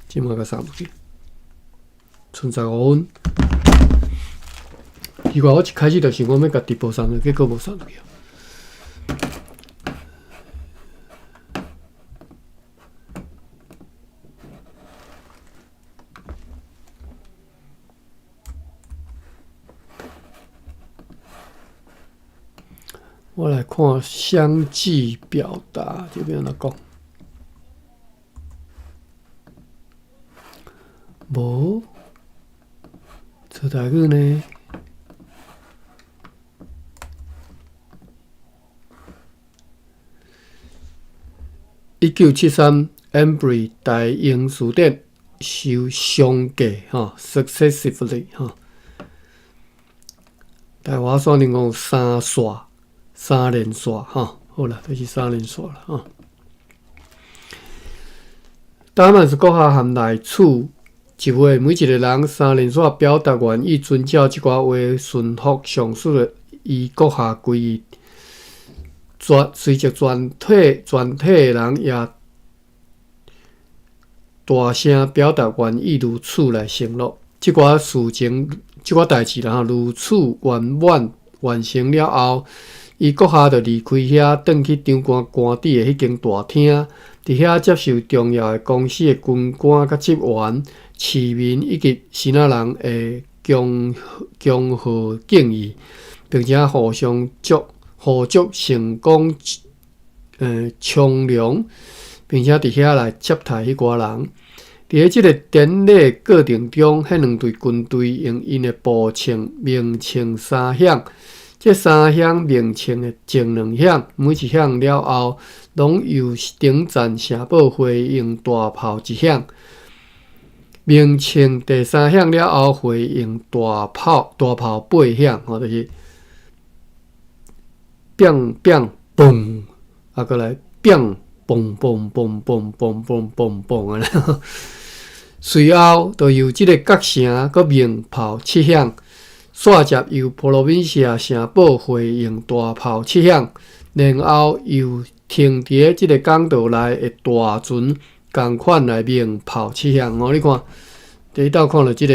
這馬共送入去，賰15分。奇怪，我一開始就想講欲共直播送入去，結果無送入去。我來看相繼表達這邊來講，無做台語呢？1973 Embury 大英辭典收相繼吼，successively 吼，台灣山頂講三線。三連線吼，好啦，就是三連線啦吼。達曼斯閣下和內處一位每一个人三連線表達願意遵照這寡話順服上述的伊閣下規意。全隨即全體全體的人也大聲表達願意如此來承諾。這寡事情，這寡代誌啦吼，如此圓滿完成了後。伊閣下就離開遐，轉去長官官邸的彼間大廳，佇遐接受重要的公司的軍官佮職員、市民以及支那人的恭恭賀敬意，並且互相祝互祝成功，昌隆，並且佇遐來接待彼寡人。佇咧這个典禮過程中，彼兩隊軍隊用𪜶的步槍鳴槍三響。這三響鳴槍的前兩響，每一響了後，攏由頂層城堡回應大炮一響。鳴槍第三響了後，回應大炮大炮八響，吼，就是砰砰嘣，啊，閣來砰嘣嘣嘣嘣嘣嘣嘣嘣按呢。隨後，就由這个角城閣鳴炮七響。煞接由普羅賓西亞城堡回應大炮七響，然後由停佇咧這个港道內的大船仝款來鳴炮七響。哦，你看，第一道看著這个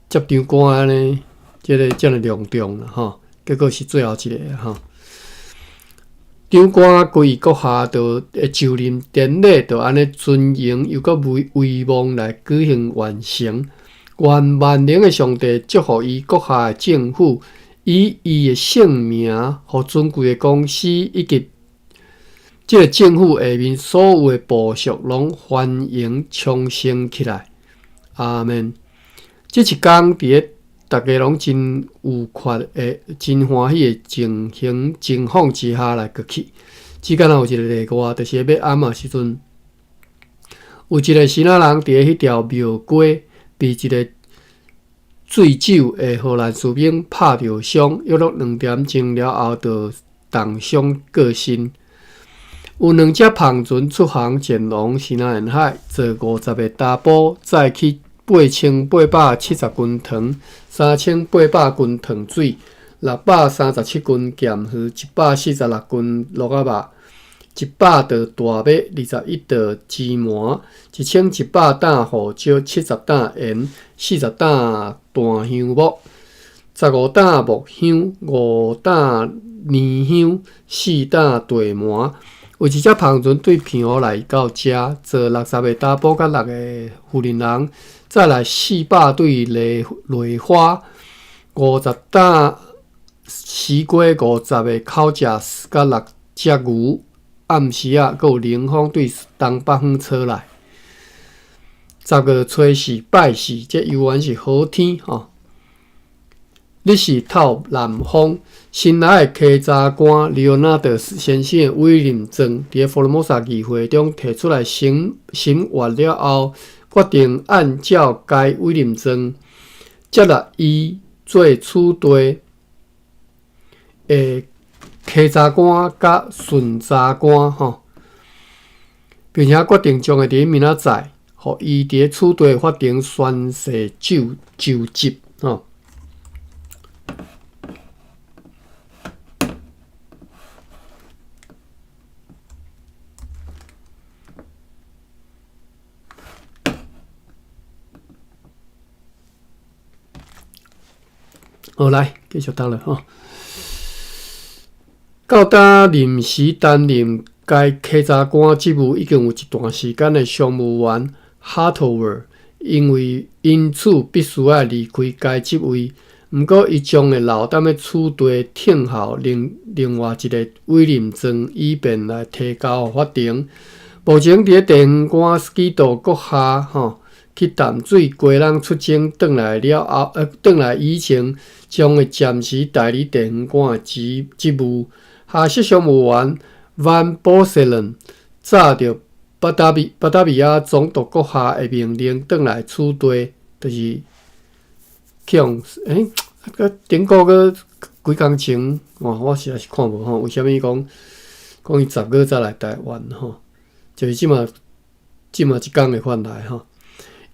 接長官按呢，這个遮爾隆重啦，吼，結果是最後一个吼。長官歸閣下就的就任典禮，就按呢尊榮又閣威威望來舉行完成。願萬能的上帝祝福伊閣下的政府，以伊的聖名，予尊貴的公司以及這个政府下面所有的部屬攏繁榮昌盛起來。阿們。這一工佇咧逐家攏真有權的、真歡喜的情形情況之下來過去。只敢若有一个例外，就是欲暗的時陣，有一个支那人佇咧彼條廟街。被一个醉酒的荷蘭士兵拍著傷，約莫2點鐘了後，就重傷過身。有兩隻帆船出航前往西南沿海，坐50个查埔，載去8870斤糖、3800斤糖水、637斤鹹魚、146斤鹿仔肉。100袋大麥，21袋芝麻，1100擔胡椒，70擔鹽，40擔檀香木，15擔木香，5擔奶香，4擔地麻。有一隻帆船對澎湖來到遮，坐60个查埔佮6个婦人人，載來400對梨梨花，50擔西瓜，50个口食佮6隻牛。暗時仔，閣有冷風對東北方吹來。10月初四拜四，這猶原是好天吼。日是透南風，新來的稽查官李奧納德先生的委任狀，佇福爾摩沙議會中提出來審審閱了後，決定按照該委任狀接納伊做此地的稽查官佮巡查官吼，並且決定將會佇明仔載，予伊佇此地法庭宣誓就就職吼。好，來繼續讀落吼。到今臨時擔任該稽查官職務已經有一段時間的商務員哈托爾，因為因此必須愛離開該職位。毋過，伊將會留踮咧此地等候另另外一个委任狀，以便來提交予法庭。目前佇咧地方官斯基道閣下吼去淡水基隆出征轉來了後，轉來以前，將會暫時代理地方官的職職務。下設商務員 Van Borselen 早著巴達維巴達維亞總督閣下的命令轉來此地，就是去予欸，閣頂個閣幾工前，哇！我實在是看無吼，為啥物講講伊10月才來台灣吼？就是這馬這馬一工會返來吼。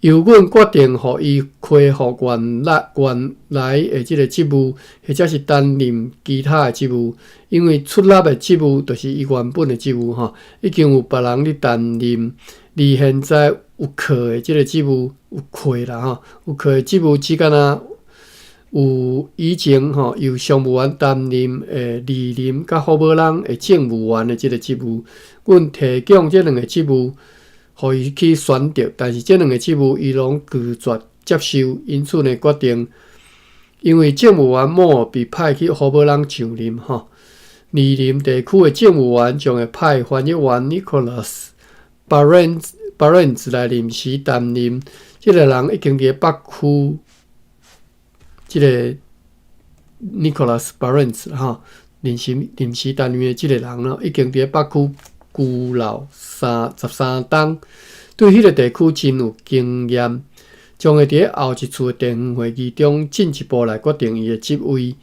由阮決定予伊恢復原來原來的這個職務，或者是擔任其他的職務，因為出納的職務就是伊原本的職務吼，已經有別人咧擔任，而現在有空的這個職務有空啦吼，有空的職務只敢若有以前吼由商務員擔任的二林佮福無人的政務員的這個職務，阮提供這兩個職務。予伊去選擇，但是這兩個職務伊攏拒絕接受，因此呢決定，因為政務員莫被派去福無人上任吼，二林地區的政務員將會派翻譯員 Nicholas Barnes Barnes 來臨時擔任。這個人已經佇北區，這個 Nicholas Barnes 吼，臨時臨時擔任的這個人咯，已經佇北區居留三十三冬，對彼個地區真有經驗，將會佇後一次的地方會議中進一步來決定伊的職位。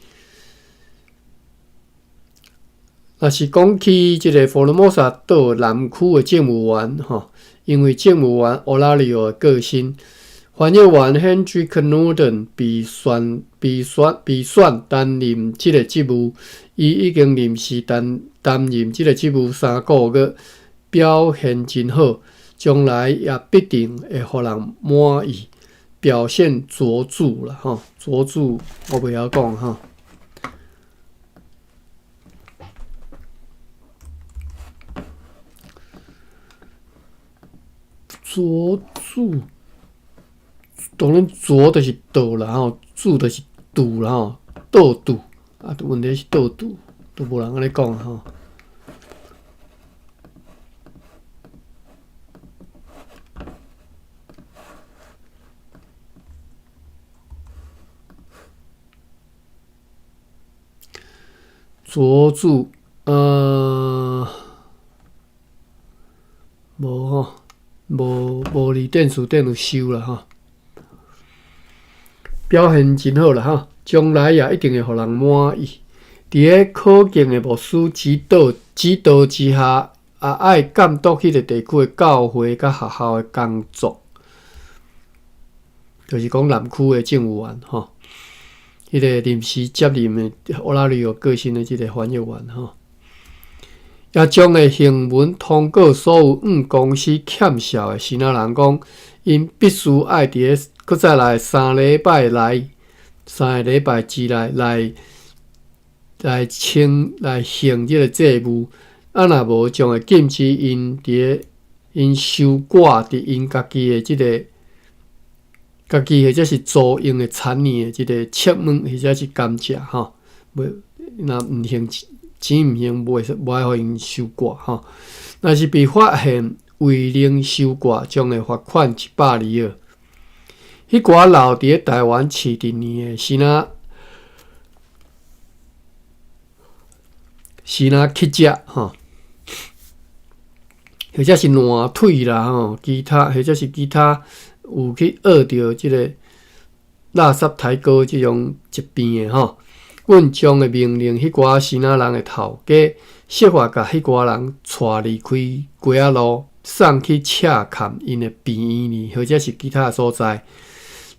若是講起這個福爾摩沙島南區的政務員吼，因為政務員奧拉里奧的過身，翻譯員 Hendrik Noorden 被選被選被選擔任這個職務，伊已經臨時擔擔任這個職務三個月，表現真好，將來也必定會予人滿意，表現卓著啦吼，卓著我袂曉講吼。卓著，當然卓就是倒啦吼，著就是拄啦吼，倒拄啊，問題是倒拄，都無人按呢講吼。卓著，無吼，無無佇電視頂有收啦吼，表現真好啦吼，將來也一定會予人滿意。佇咧可敬的牧師指導指導之下，也愛監督彼個地區的教會佮學校的工作，就是講南區的政務員吼。彼個臨時接任的奧拉里奧過身的這個翻譯員吼，也將會行文通告所有向公司欠數的支那人講，𪜶必須愛佇咧閣再來三禮拜內，三個禮拜之內來來清來還這個債務，啊若無將會禁止𪜶佇咧𪜶收割佇𪜶家己的這個。家己或者是租用的田裡的這個粟米或者是甘蔗吼，袂若毋還錢毋還，袂使袂愛予𪜶收割吼。若是被發現未能收割，將會罰款100里爾。彼寡留佇咧台灣飼豬的支那支那乞食吼，或者是爛腿啦吼，其他或者是其他。有去僫著這個垃圾抬高這種疾病的吼，阮將會命令彼寡支那人的頭家設法共彼寡人帶離開街仔路，送去赤崁𪜶的病院裡，或者是其他所在。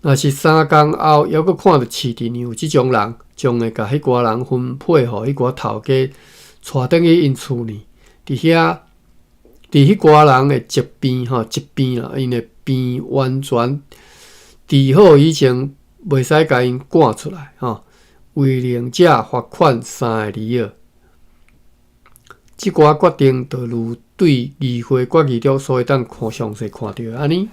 若是三工後，猶閣看著市鎮有這種人，將會共彼寡人分配予彼寡頭家帶轉去𪜶厝裡，佇遐。佇彼寡人的疾病吼，疾病啦，𪜶的病完全治好以前，袂使共𪜶趕出來吼。違令者罰款三个里爾。這寡決定就如對議會決議中所會當看詳細看著按呢。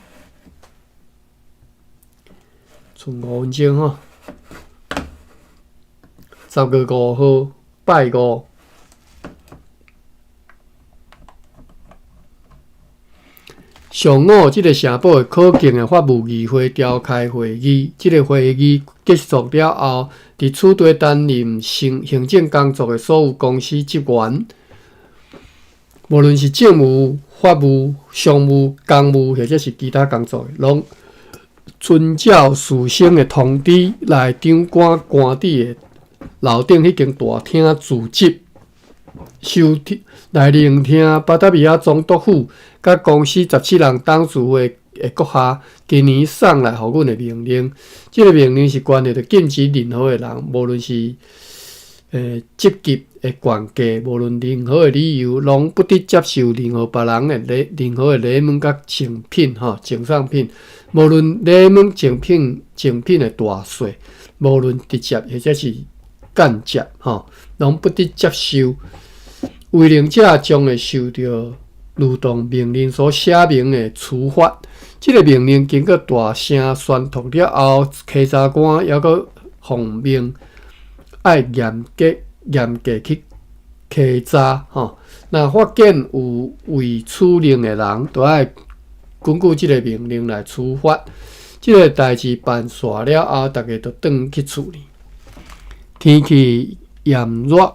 賰5分鐘吼。10月5號拜五，上午這个城堡的可敬的法務議會召開會議，這个會議結束了後，佇此地擔任行行政工作的所有公司職員，無論是政務、法務、商務、工務，或者是其他工作的，攏遵照事先的通知來長官官邸的樓頂彼間大廳聚集，收聽來聆聽巴達維亞總督府佮公司17人董事會的閣下今年送來予阮的命令。這个命令是關係著禁止任何的人，無論是職級的懸低，無論任何的理由，攏不得接受任何別人的禮，任何的禮物佮贈品吼，贈送品，無論禮物贈品贈品的大細，無論直接或者是間接吼，攏不得接受。違令者將會受著如同命令所寫明的處罰。這个命令經過大聲宣讀了後，稽查官猶閣奉命愛嚴格嚴格去稽查吼。若發現有違此令的人，就愛根據這个命令來處罰。這个代誌辦煞了後，逐家就轉去厝裡。天氣炎熱，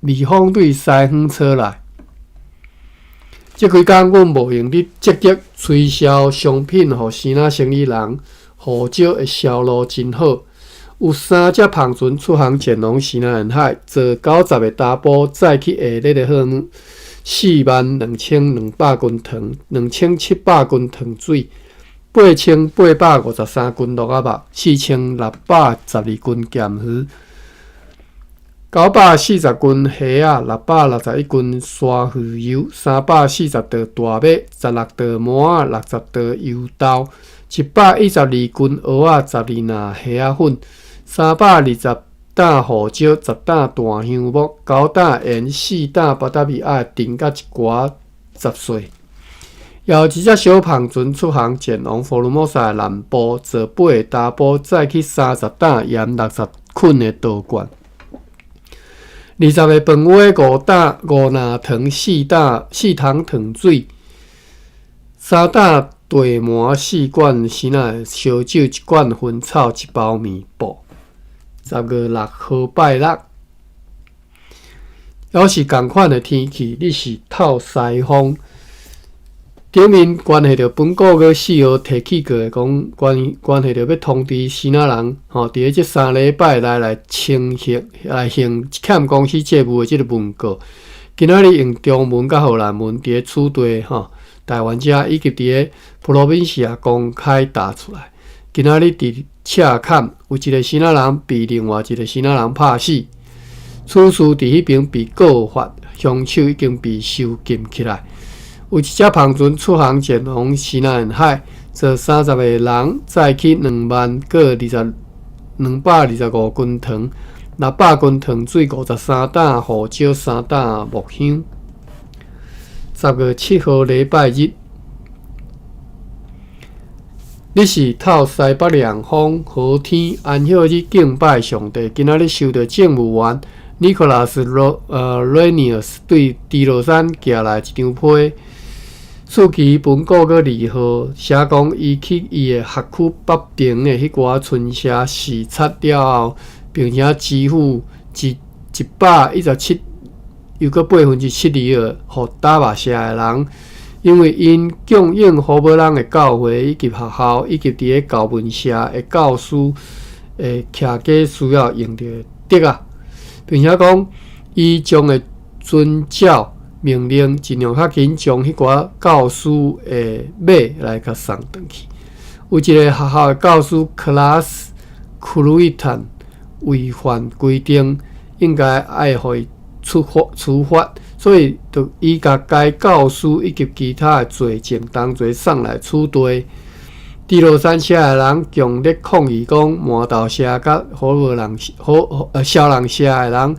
微風對西方吹來。這幾工阮無閒佇積極推銷商品予支那生意人，胡椒的銷路真好。有三隻帆船出航前往西南沿海，坐90個查埔載去下熱的荷姆，42,200斤糖，2,700斤糖水，8,853斤鹿仔肉，4,612斤鹹魚，940斤蝦仔，661斤沙魚油，340袋大麥，16袋麻仔，60袋油豆，112斤蚵仔，12籃蝦仔粉，320擔胡椒，10擔大香木，9擔鹽，4擔巴達維亞的甜佮一寡雜碎。也有一隻小帆船出航前往福爾摩沙的南部，坐8个查埔載去30擔鹽、60捆的稻罐。20个飯糰，5擔5籃糖，4擔4桶糖水，3擔茶糜，4罐支那的燒酒，1罐薰草，1包棉布。10月6號拜六，猶是仝款的天氣，日是透西風。頂面關係著本個月4號提起過的講，關關係著欲通知支那人吼，佇咧這3禮拜內來清還來還欠公司債務的這个文告。今仔日用中文佮荷蘭文佇咧此地吼，台灣遮以及佇咧普羅賓西亞公開打出來。今仔日佇赤崁有一个支那人被另外一个支那人拍死，此事佇彼爿被告發，兇手已經被收禁起來。有一隻帆船出航前往西南沿海，坐30个人，載去2萬閣225斤糖、600斤糖水、53擔胡椒、3擔木香。10月7號禮拜日，日是透西北涼風，好天，安息日敬拜上帝。今仔日收著政務員尼可拉斯羅瑞尼爾斯對豬落山寄來一張批。書記本個月2號寫講，伊去伊的學區北邊的彼寡村社視察了後，並且支付一一百一十七又閣7%里爾予打馬社的人，因為𪜶供應荷伯朗的教會以及學校，以及佇咧舊文社的教師的徛家需要用著的竹仔，並且講伊將會遵照命令，盡量較緊將彼寡教師的馬來共送轉去。有一个學校的教師克拉斯庫魯伊坦違反規定，應該愛予伊處罰處罰，所以就伊共該教師以及其他的罪證同齊送來此地。佇羅山社的人強烈抗議講，饃頭社佮好無人好呃痟人社的人，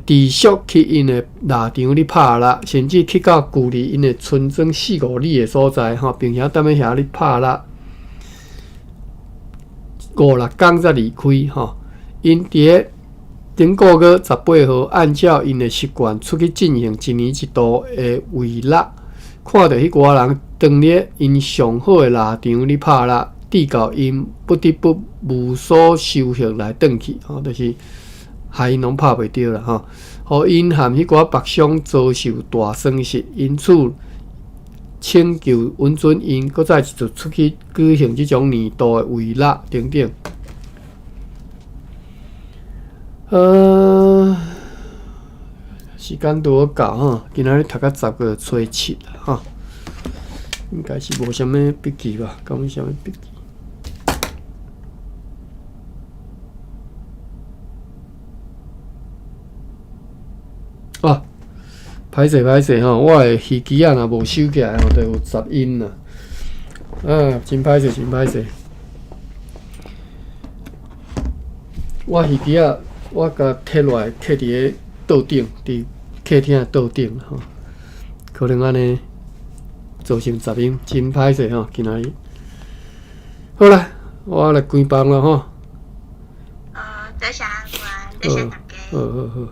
持續去𪜶的獵場咧拍獵，甚至去到距離𪜶的村莊四五里的所在，吼，並且踮咧遐咧拍獵，五六工才離開，吼。𪜶佇咧頂個月18號，按照𪜶的習慣出去進行一年一度的圍獵，看著彼寡人當咧𪜶上好的獵場咧拍獵，致到𪜶不得不無所收穫來轉去，吼，就是害𪜶攏拍袂著啦，吼，予𪜶和彼寡北鄉遭受大損失，因此請求允准𪜶閣再一次出去舉行這種年度的圍獵等等。時間拄好到吼，今仔日讀到10月初7吼，應該是無啥物筆記吧？敢有啥物筆記？啊，歹勢歹勢吼，我的魚枝仔若無收起來吼，就有雜音啦。啊，真歹勢，真歹勢。我魚枝仔，我共摕落來，揢佇咧桌頂，佇客廳的桌頂吼，可能按呢造成雜音，真歹勢吼，今仔日。好啦，我來關房了吼。多謝阿官，多謝大家。好好好。